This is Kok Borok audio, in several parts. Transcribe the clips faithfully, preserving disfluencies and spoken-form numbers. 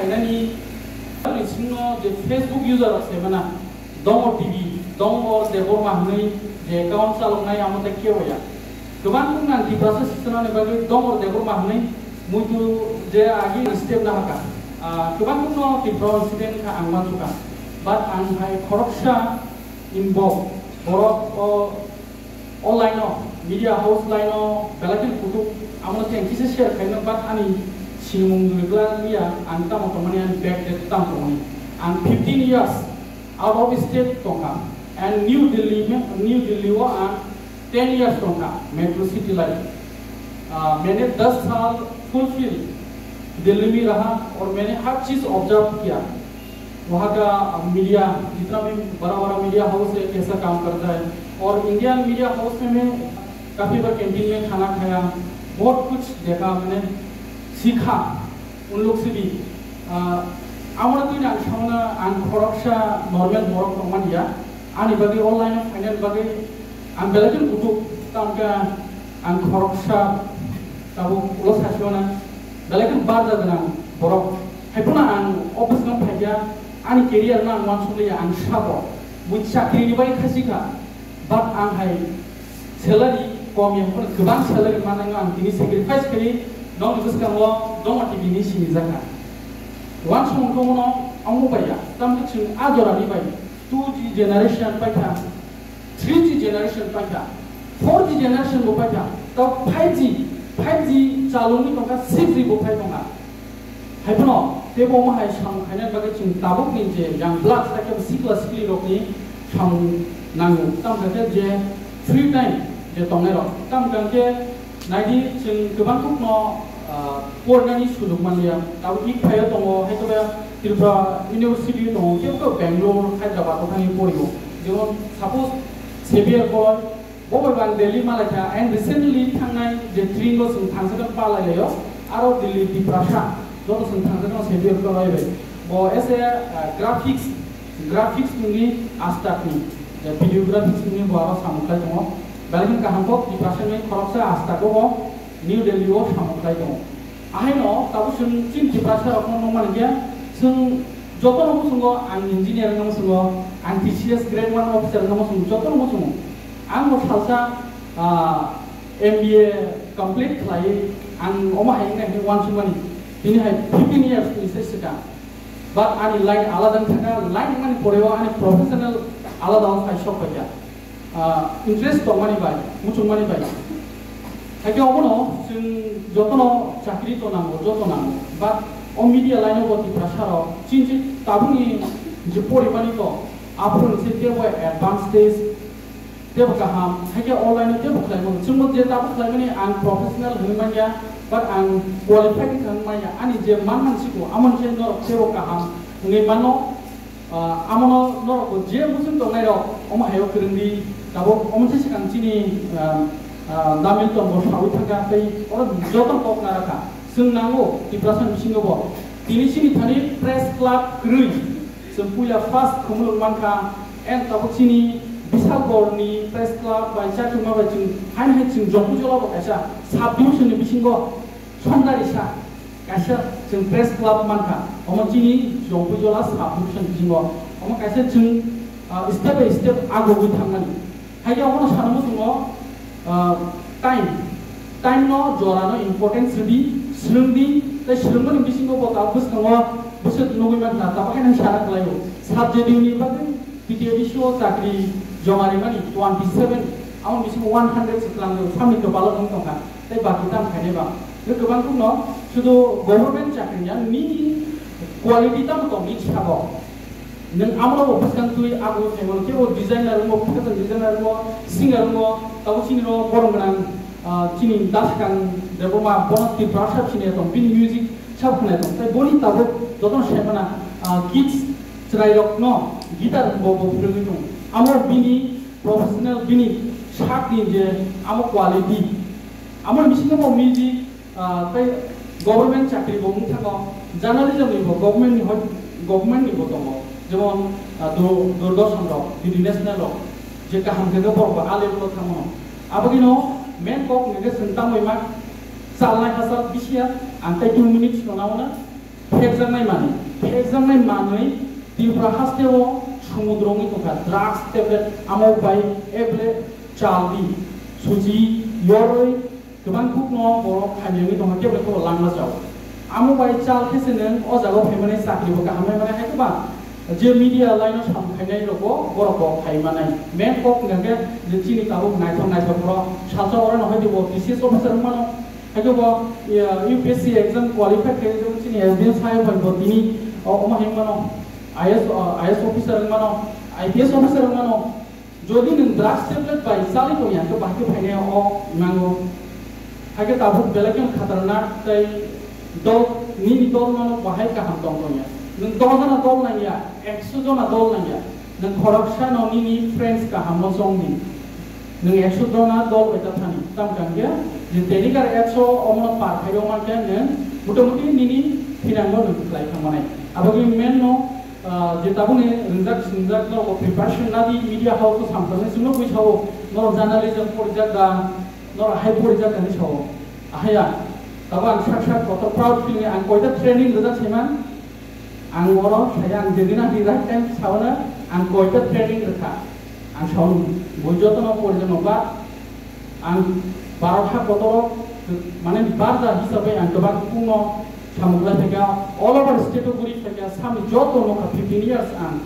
Nani, nani singno je Facebook user rok se mana, Dongor T V, Dongor Debbarma hwnwi je account chaloknai amo tei kebo ya. Kwbang wng nang Tiprasa sichonani bagwi Dongor Debbarma hwnwi muitu je agi step na haka. Ah, kwbang wngno Tripura incident kha ang wansukha. But ang hai khoroksa involve borok o online o, media house line o belai kheno kutuk, amo tei ang kisa share khaino, but ani sinimung duri glak ya, ang tamo tongmani, ani back date tamo tongmani. Ang fifteen years out of state tongkha, and New Delhi, New Delhi o ang ten years tongkha, metro city life. Ah, मैंने दस साल fulfill दिल्ली में रहा और मैंने हर चीज़ ऑब्जर्व किया। वहाँ का मीडिया, जितना भी बड़ा बड़ा मीडिया हाउस है, कैसा काम करता है। और इंडियन मीडिया हाउस में मैं काफ़ी बार कैंटीन में खाना खाया, बहुत कुछ देखा मैंने, सीखा उन लोग से भी। Amo twi ang sauna ang khoroksa normal borok tongmani ya, ani bagwi online o phainani bagwi ang belai kheno kutuk, tamkhe ang khoroksa tabuk ulo sasio na belai kheno barja gwnang borok. Haiphano ang office no phaikha, ani career no ang uansukliya, ang sabo mui chakri ni bagwi khasikha, but ang hai salary kom ya, haiphano kwbang salary manango ang tini sacrifice khawi nokni bwskango Dongor T V ni sinijakha. Uansukmung khe uno omo bai ya, tamkhe chwng a jora ni bai two G generation paikha, three G generation paikha, four G generation bo paikha, tao five G, five G chalungwi tongkha, six G bo phai tongkha. Haiphano teibo omo hai samung khainani bagwi chwng tabukni je young bloods, hakhe sikla siklirokni samung nango. Tamo khe je free time je tongnairok, tamo khe Naidi, chwng kwbang kokno, ah, porinani sujuk manliya. Tabuk Ikphaio tongo, haikhe Tripura University tongo, kebo kebo Bangalore, Hyderabad o thangwi porio. Jemon, suppose, Xavier College, bo bai bang Delhi malaikha, and recently thangnai je train o chwng thangsa khe palailaio, aro Delhi Tiprasa, joto chwng thangsa khe Xavier College bai. Bo as a, ah, graphics, graphics nungni astakni, je video graphics nungni bo aro samung khlai tongo. Belai khe kaham kok, Tiprasa ni khoroksa astak o bo New Delhi o samung khlai tongo. Ahaino tabuk chwng chini Tiprasa rokno nukmani khe, chwng jotono muchungo, ang engineer no muchungo, ang T C S grade one officer no muchungo, jotono muchungo. Ang bo salsa, ah, M B A complete khlaiwi ang omo hai wngna hinwi uansukmani. Tini hai fifteen years ni se swkang. But ani line alada wngkha, line wngmani poreo ani professional alada o phai sok paikha. Ah, interest tongmani bai, muchungmani bai. Haikhe obono chwng jotono chakri to nango, joto nango. But o media line o bo Tiprasa rok chini tabukni je porimani to, aphuru se tebo advance stage, tebo kaham, haikhe online o tebo khlaimano. Chwngno je tabuk khlaimani ang professional hwnwi manya, but ang qualified wngkha hwnwi manya. Ani je manman siko, amoni se norok tebo kaham wngwi mano. Ah, amono norok bo je muchung tongnai rok, omo hayo kwrwngdi, tabuk omo se swkang chini, ah, ah, Damil tongbo sawi thangkha, tei oro joto kok narakha. Chwng nango Tiprasa bisingo bo. Tini chini thani press club kwrwi, chwng puila first khumulwng mankha, and tabuk chini Bishalgarh ni press club bai chakhwma bai chwng haino hai chwng Jompuijala bo kaisa sub division ni bisingo Somdari sa kaisa chwng press club mankha, omo chini Jompuijala sub division bisingo, omo kaisa chwng, ah, step by step agogwi thangmani. Haikhe omono sanamo chwngno, ah, time, time no jora no importance rwdi, swrwngdi, tei swrwngmani bisingo bo tabuk bwskango bwswk nugwi mankha, tabuk haino sana khlaio. Sub J D U ni bagwi P T A D C o chakri joma rimani twenty seven, aboni bisingo one hundred se twlang rw, samni kwbalo wng tongkha, tei baki tam khainai ba. Tei kwbang kokno sudu government chakri ya, nini quality tamo tong nini sabo. Nwng amoro bo bwskang twi abo khaimano, kebo designer wngo, fashion designer wngo, singer wngo, tabuk chini ro borok gwnang, ah, chini Daskang Debbarma, bono Tiprasa sini tong, bini music sab khwnai tong. Tei boni tabuk jotono sai mana, ah, kids chwrairokno guitar bo bo phwrwngwi tongo. Amo bini professional, bini sakni je amo quality, amo bisingo bo music, ah, tei government chakri bo wng thango, journalism ni bo government ni hoi, government ni bo tongo, jemon, ah, Dur-, Doordarshan rok, D D National rok, je kaham khe borok bo alirok thango. Abagino main kok ni khe chwng tangwi ma chalnai hachal bisiya, ang tei two minutes no nangna. Phekjaknai manwi, phekjaknai manwi Tripura hasteo sumudro wngwi tongkha. Drugs tablet, amo bai able chaldi, suchi, yorwi, kwbang kukno borok hamya wngwi tongkha, kebo kebo langma jao. Amo bai chal khe se nwng o jaga o phaimani chakri bo kaham nai mani hai kwbang. Je media line o sam khainai rogo borok bo khai manai. Main kok hwnkha khe je chini tabuk naithok naithok borok salsa oro no hai bo T C S officer wng mano. Haikhe bo, ya, U P S C exam qualify khe jong chini S D M sahib bai bo tini o, omo himano I S, o, I S officer wng mano, I P S officer wng mano. Jodi nwng drugs tablet bai chali tong ya, khe bahai khe phainai o nango. Haikhe tabuk belai khe khatarnak tei dol, nini dol mano bahai kaham tong tong ya. Nwng dos jona dol nang ya, ekso jona dol nang ya. Nwng khoroksa no nini friends kaham no chong di. Nwng ekso jona dol bai ta thani. Tamo tang khe je teni kar ekso omono par khai rw man khe nwng motamuti nini thinango nwng khlai thang manai. Aboni main no, ah, je tabukni ringjak singjak no preparation na di media house o samsani sungno bui sao norok journalism porijak da, norok hai porijak da hinwi sao. Ahaya, tabo ang sak sak kotor proud feel ni ang koita training rijak saiman. Ang oro saya ang jodi na di right time sauna ang koita training rwkha. Ang sauni bui jotono porijak no ba ang barokha kotoro mane barja hisabe ang kwbang kungno samung lai phaikha all over state o guri phaikha samni joto nokha fifteen years ang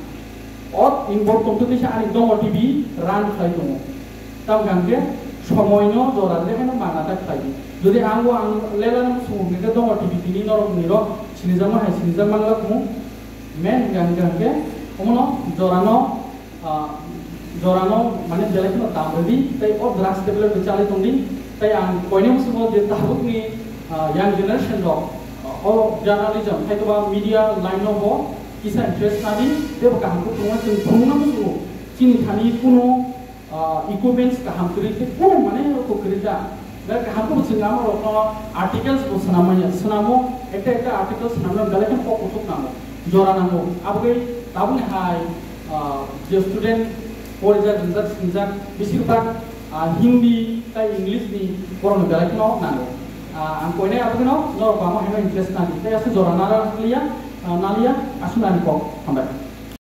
ot involve tongtwi kisa ani dongo T V run khlai tongo. Tamo hwnkhe somoino jora je haino mana ta khlai di. Jodi ang bo ang lela no sumung hwnkhe dongo T V tini norok ni rok sinijak ma hai sinijak mangla kumu. Men hwnkhe hwnkhe hwnkhe omono jorano, ah, jorano mane belai kheno dam rwdi tei o drugs tablet bai chalai tongdi. Tei ang koine musumo je tabukni, ah, young generation rok, ah, o journalism hai koba media line no bo kisa interest nadi tei bo kaham khe phunukna chwng phunukna musumo chini thani kuno ah, equipments kaham kwrwi tei kunu mane rok kwrwi ta. Belai kaham khe bo chwng ama rokno articles bo swnam manya. Swnamo, ekta ekta article swnamna belai kheno kok kuthuk nango, jora nango. Aboni, taboni hai, ah, je student porijak, ringjak, singjak, besir bhag, ah, Hindi tei English ni borokno belai kheno nango. Ah, ang koinai aboni no norok bama haino interest nani. Tei aswk jora nara liya, ah, naliya, aswk nani kok. Hambai.